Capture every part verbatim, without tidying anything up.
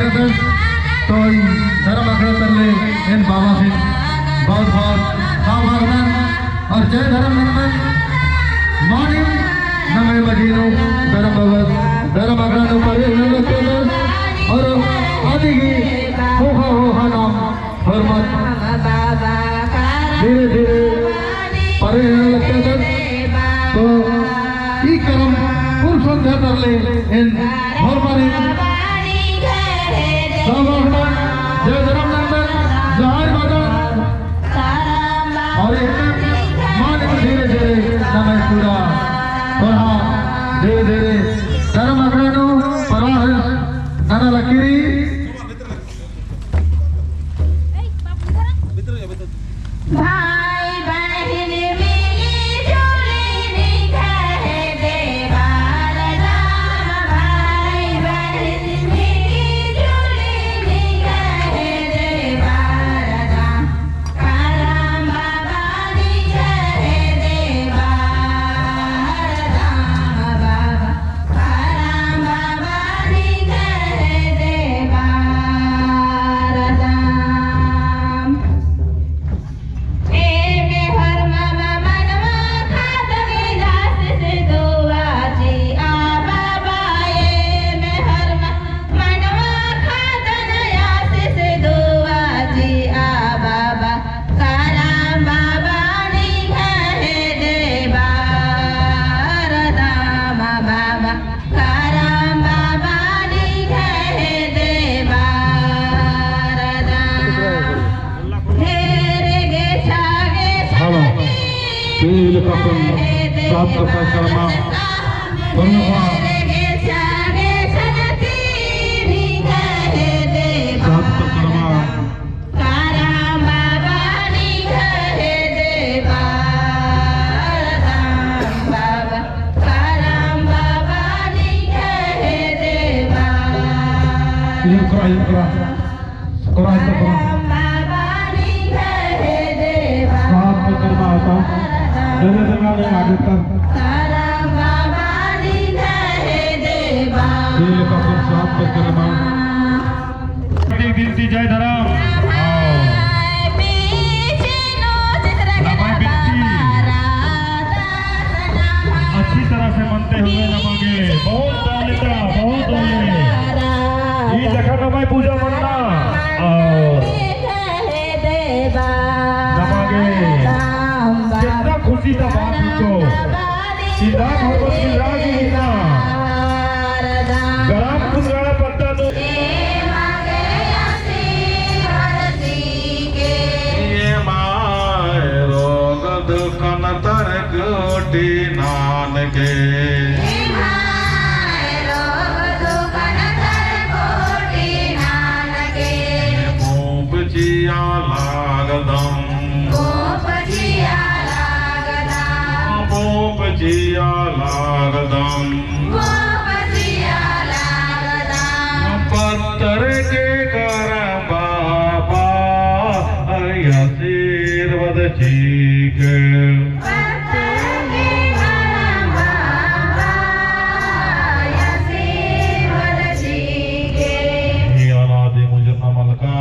तो ई धर्म अखड़ा तरले एन बाबासिन बहुत बहुत साबागदन और जय धर्म नंदन। मानिम नम्है मझी नू धर्म बाबा धर्म अखड़ा नू परे नंदन और आदि की होखा होखा नाम होरमर धीरे धीरे परे नना लगदत। तो ई करम कुल संध्या तरले एन होरमर साबागदन, जय धर्म नंदन, जय बादन। और एन मानिम धीरे धीरे नम्है पूरा पड़हा धीरे धीरे धर्म अखड़ा नू पड़हा नना लगी रई। भाई बहिन मिली जुली निंग्है हेद्दे बरदम, भाई बहिन मिली जुली निंग्है हेद्दे बरदम, करम बाबा निंग्है हेद्दे बरदम बाबा। करम बाबा निंग्है हेद्दे बरदम बाबा, करम बाबा निंग्है हेद्दे बरदम। ढेरे गे छागे हेलो। छागे पील कपन हेद्दे सात प्रकार कर्मा। बरदम। ढेरे गे छागे छागे निंग्है हेद्दे सात प्रकार कर्मा। करम बाबा निंग्है हेद्दे बरदम बाबा, करम बाबा निंग्है हेद्दे बरदम। युक्रा, युक्रा। कोरा, कोरा। करम बाबा निंग्है हेद्दे बरदम। सात प्रकार कर्मा होता। जय जय जंगा में आगे तर। करम बाबा निंग्है हेद्दे बरदम। ये लेकर सात प्रकार कर्मा। एक दिन ती जय धरम। हाँ। नम्है बिनती अच्छी तरह से मनते हुए नमा गे बहुत डाले ता, बहुत डाले। ई देखा नम्है पूजा मन्ना। और नमा गे कितना खुशी ता बात को। सीधा भगवत की राज की ना। गरम कुछ गरम पत्ता तो। एमा गे आशीर्वाद चिके। एमा गे रोग दुखन तर कोटि नानके। एमा गे रोग दुखन तर कोटि नानके। पूंप चिआ लागदम। पूंप चिआ लागदम। पूंप चिआ लागदम। पूंप चिआ लागदम। पत्तर के करम बाबा आशीर्वाद चिके। पत्तर के करम बाबा आशीर्वाद चिके। हे अनादि मुंजुरना मलका।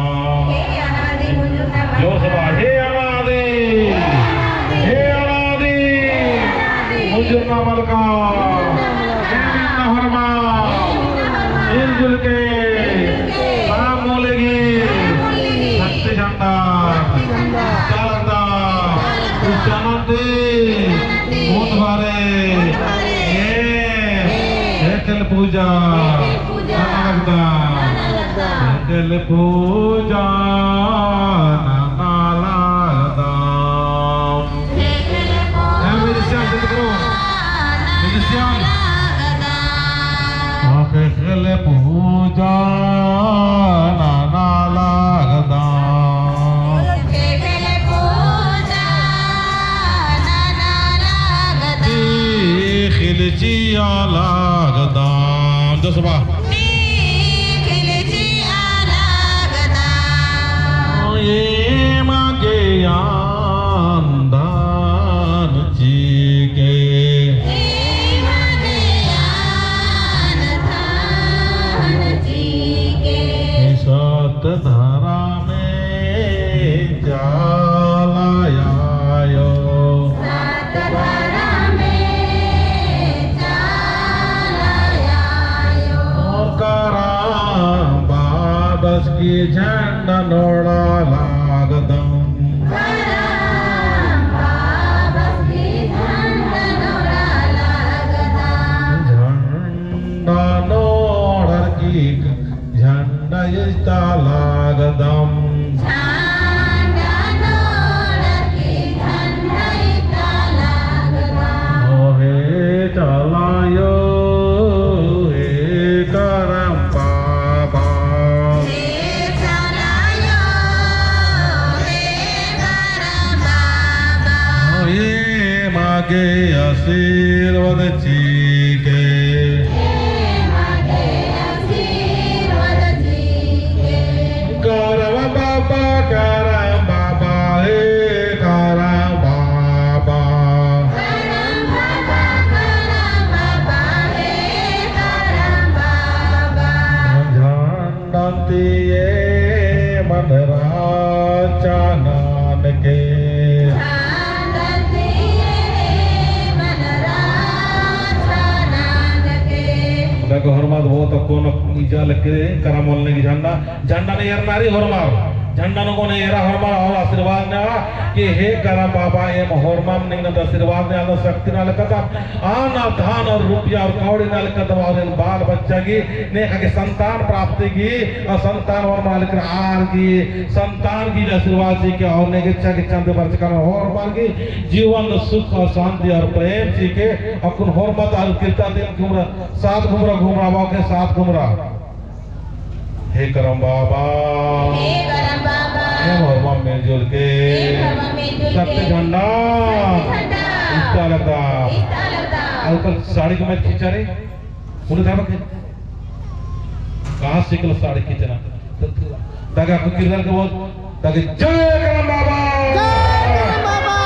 हे अनादि मुंजुरना मलका। जोर से बाबा, हे अनादि। हे अनादि। मुंजुरना मलका। हे बिन्ना होरमा। मिलजुल के नाम मूले गही शक्ति झंडा चालकदा। इस चनन ती बूंद भरे ए एकल पूजा नना लगदम। एकल पूजा नना लगदम। ए musician, जल्दी करो। Musician। एकल पूजा नना लगदम। नीखिल चिआ लगदम। जोर से बा। नीखिल चिआ लगदम। एमा गे अन्न धान चिके। एमा गे अन्न धान चिके। धरमे चाला आयो। सत धरमे चाला आयो। करम बाबस गही झंडा नोड़ा लागदम। करम बाबस गही झंडा नोड़ा लागदम। झंडा नोड़र की झंडा इजता लागदम। झंडा नोड़र की झंडा इजता लागदम। ओ हे चाला आयो, हे करम बाबा। हे चाला आयो, हे करम बाबा। एमा गे आशीर्वाद चिके। एमा गे आशीर्वाद चिके। करम बाबा, करम बाबा, हे करम बाबा। करम बाबा, करम बाबा, हे करम बाबा। झंडन ती एमन रक्षा ननके। झंडन ती एमन रक्षा ननके। देखो, होरमर बहुत अक्कुन इजा लगे करम ओलने की झंडा, झंडन एरना रई होरमर, झंडन ओंगोन एरा होरमर और आशीर्वाद नेआ कि हे करम बाबा एम होरमर निंगन आशीर्वाद नेआ, शक्ति नलख कदम। अन्न, धन और रुपया और कौड़ी नलख कदम और एन बाल बच्चा गही नेखा गे संतान प्राप्ति गही और संतान होरमर नलख आर गही संतान गही आशीर्वाद चिके और नेगे इच्छा गे चंद बरचकन होरमर गही जीवन सुख और शांति और प्रेम चिके। अक्कुन होरमर ता कृता दिन घुमरा, सात घुमरा, घुमरा बाबा के सात घुमरा। हे करम बाबा। हे करम बाबा। एम होरमर मिलजुल के। एम होरमर मिलजुल के। शक्ति झंडा। शक्ति झंडा। इजता लगदम। इजता लगदम। आजकल साड़ी को मत खींचा रे। उन्हें था बके। कहाँ सीखलो साड़ी खींचना? तगा को किरदार के बोल। ताकि जय करम बाबा। जय करम बाबा।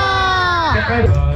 जय करम बाबा।